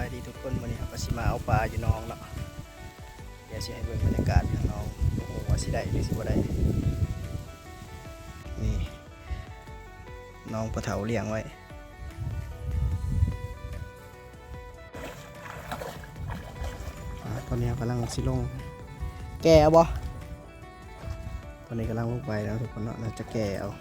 ສະບາຍດີທຸກຄົນ ມື້ນີ້ເຮົາກໍຊິມາເອົາປາຢູ່ໜອງເນາະ. ດຽວຊິໃຫ້ເບິ່ງບັນຍາກາດທາງໜອງ ບໍ່ຮູ້ວ່າຊິໄດ້ຫຼືຊິບໍ່ໄດ້. ນີ້ນ້ອງພໍ່ເຖົ້າລ້ຽງໄວ້. ອາ ຕອນນີ້ເຮົາກຳລັງຊິລົງແກ່ເອົາບໍ່? ຕອນນີ້ກຳລັງລົງໄປແລ້ວທຸກຄົນເນາະ ແລ້ວຈະແກ່ເອົາ.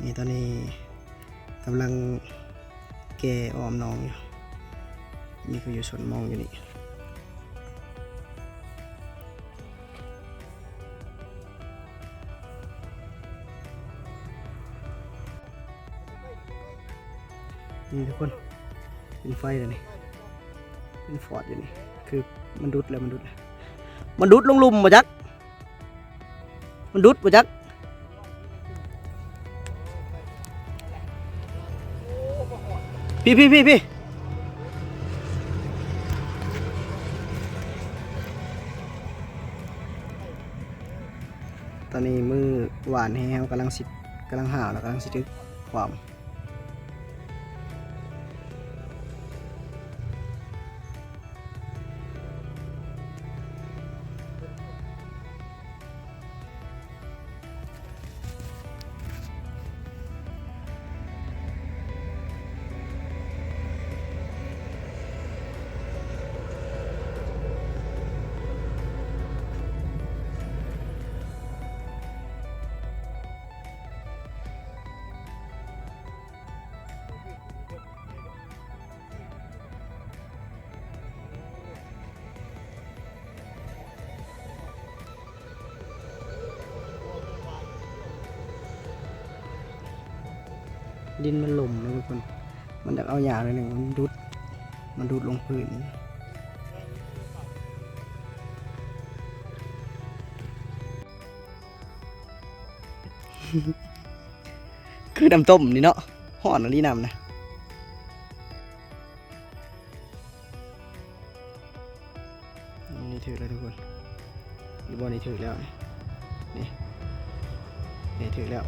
ນີ້ ຕອນນີ້ກຳລັງແກ່ອ້ອມໜອງຢູ່. ນີ້ຄືຢູ່ສວນມອງຢູ່ນີ້. ນີ້ທຸກຄົນ ເປັນໄຟແລ້ວນີ້ ເປັນຟອດຢູ່ນີ້ ຄືມັນດຸດແລ້ວ ມັນດຸດແລ້ວ ມັນດຸດລົງຫຼຸມບໍ່ຈັກ ມັນດຸດບໍ່ຈັກ. ພີ້ໆໆໆ ຕອນນີ້ມື້ຫວ່ານແຫເຮົາກຳລັງຊິ ກຳລັງຫ້າວແລ້ວ ກຳລັງຊິຖືກຄວາມ. ດິນມັນຫຼົ່ມເນາະທຸກຄົນ ມັນຢາກເອົາຫຍ້າໜ້ອຍໜຶ່ງ ມັນດຸດ ມັນດຸດລົງພື້ນ. ຄືນ້ຳຕົ້ມນີ້ເນາະ ຮ້ອນອີ່ຫຼີນ້ຳນະ. ນີ້ຖືກແລ້ວທຸກຄົນ ຢູ່ບ່ອນນີ້ຖືກແລ້ວ ນີ້ ນີ້ຖືກແລ້ວ.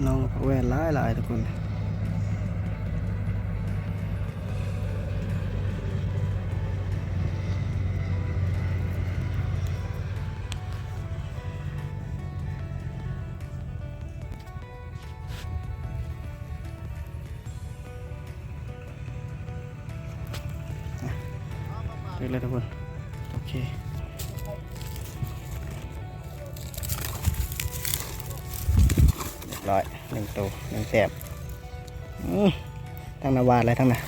ໜອງຜັກແວ່ນຫຼາຍໆ ທຸກຄົນ. ຖືກແລ້ວທຸກຄົນ ໂອເຄ ຮຽບຮ້ອຍ ໜຶ່ງໂຕ ໜຶ່ງແຕ້ມ. ອື ທັງໜ້າຫວາດເລີຍ ທັງໜ້າ.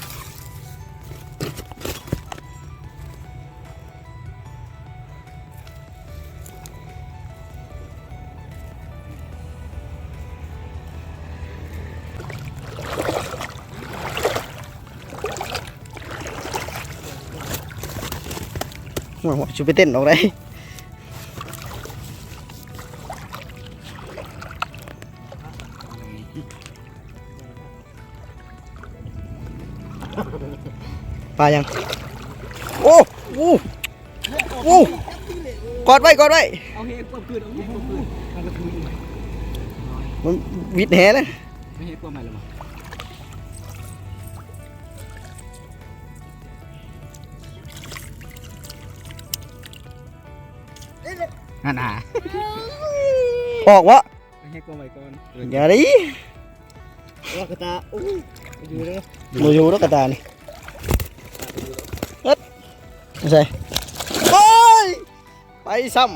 ໂອ້ຍ ຊິໄປເຕັ້ນອອກໄດ. ປາຫຍັງ? ໂອ້ ໂອ້ ໂອ້ ກອດໄວ້ ກອດໄວ້ ເອົາແຮກວມຄືນ ເອົາແຮກວມຄືນ ມັນວິດແຫແລ້ວ ເອົາແຮກວມໃໝ່ລະມາ ຫັ້ນນະ ອອກບໍ່? ເອົາແຮກວມໄວ້ກ່ອນ ຢ່າເດ້ ວ່າກະຕາ ໂອ້ຍ ຢູ່ເດີ ບໍ່ຢູ່ດອກກະຕານີ້ ເອີດ ໃສ່ ໂອ້ຍ ໄປຊ້ຳ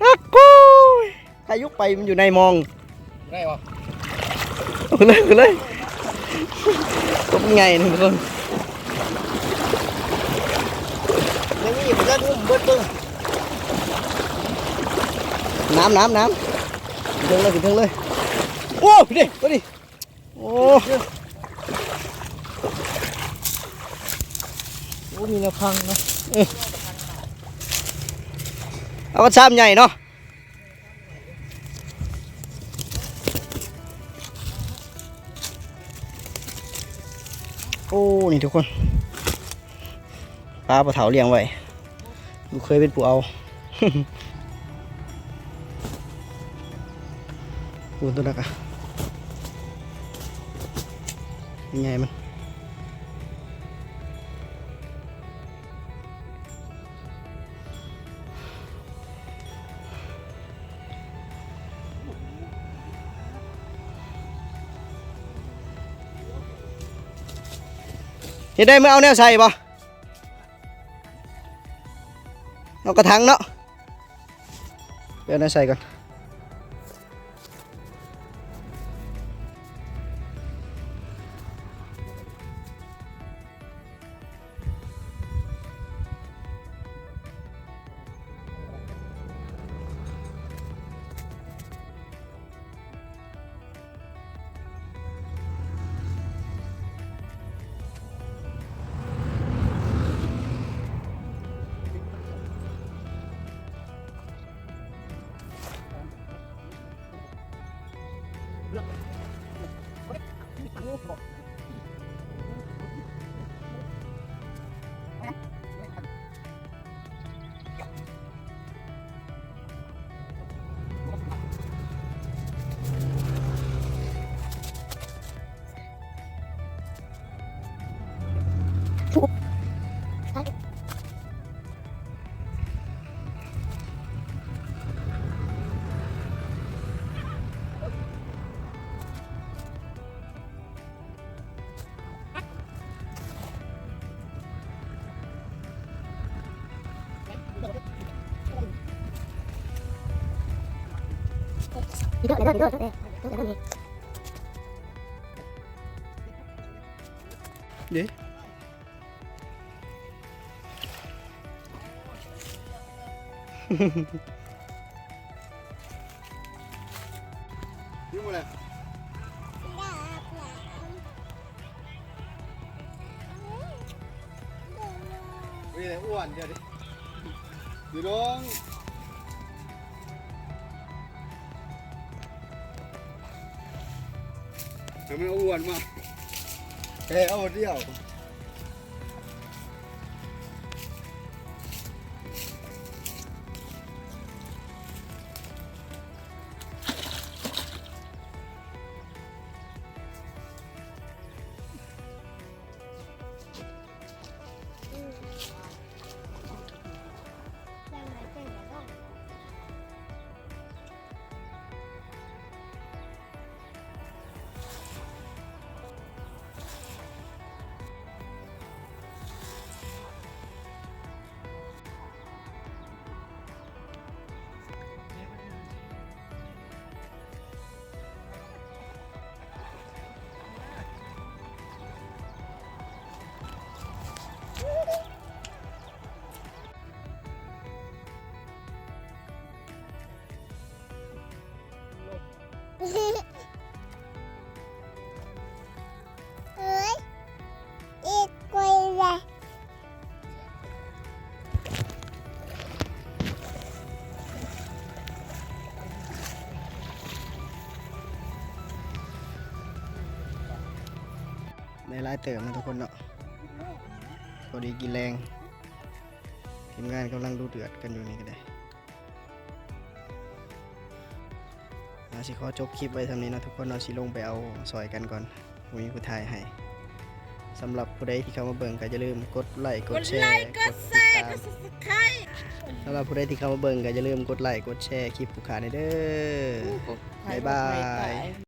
ໂອ້ຍ ໃຄຍຸກໄປມັນຢູ່ໃນມອງ ໄດ້ບໍ່? ເອົາຂຶ້ນເລີຍ ຂຶ້ນເລີຍ ຕົວໃຫຍ່ໜຶ່ງຄົນ ໃນນີ້ມັນຈະຫຸ້ມເບິດເບິ່ງ ນ້ຳ ນ້ຳ ນ້ຳ ຂຶ້ນເທິງເລີຍ ຂຶ້ນເທິງເລີຍ ໂອ້ ນີ້ ຕົວນີ້ ໂອ້ ໂອ້ ມີແນວພັງເນາະ ເອີ ເອົາປາຊາມໃຫຍ່ເນາະ ໂອ້ ນີ້ທຸກຄົນ ປາພໍ່ເຖົ້າລ້ຽງໄວ້ ລູກເຂີຍເປັນຜູ້ເອົາ ໂອ້ ຕົວນັ້ນກະໃຫຍ່ມັນ ເຮັດໄດ້ ເມືອເອົາແນວໃສ່ບໍ່? ເອົາກະຖັງເນາະ ໄປເອົາແນວໃສ່ກ່ອນ. ເດ້ ຢູ່ບໍ່ແຫຼະ ນີ້ແຫຼະ ອ້ວນເຈົ້ານີ້ ຢູ່ດອງ. ໃຫ້ມັນອ້ວນມາ ແຕ່ເອົາດຽວ. ໄດ້ຫຼາຍເຕີບເນາະທຸກຄົນເນາະ ພໍດີກິນແລງ. ທີມງານກຳລັງດຸເດືອດກັນຢູ່ນີ້ກໍໄດ້. ຊິຂໍຈົບຄລິບໄວ້ສ່ຳນີ້ເນາະທຸກຄົນເນາະ ຊິລົງໄປເອົາຊ່ອຍກັນກ່ອນ ບໍ່ມີຜູ້ຖ່າຍໃຫ້. ສຳລັບຜູ້ໃດທີ່ເຂົ້າມາເບິ່ງກໍຢ່າລືມກົດໄລ ກົດແຊ ກົດໄລ ກົດແຊ ກົດຕິດຕາມ ກົດ Subscribe ສຳລັບຜູ້ໃດທີ່ເຂົ້າມາເບິ່ງກໍຢ່າລືມກົດໄລ ກົດແຊຄລິບຜູ້ຂ້າແດ່ເດີ. ບາຍບາຍ.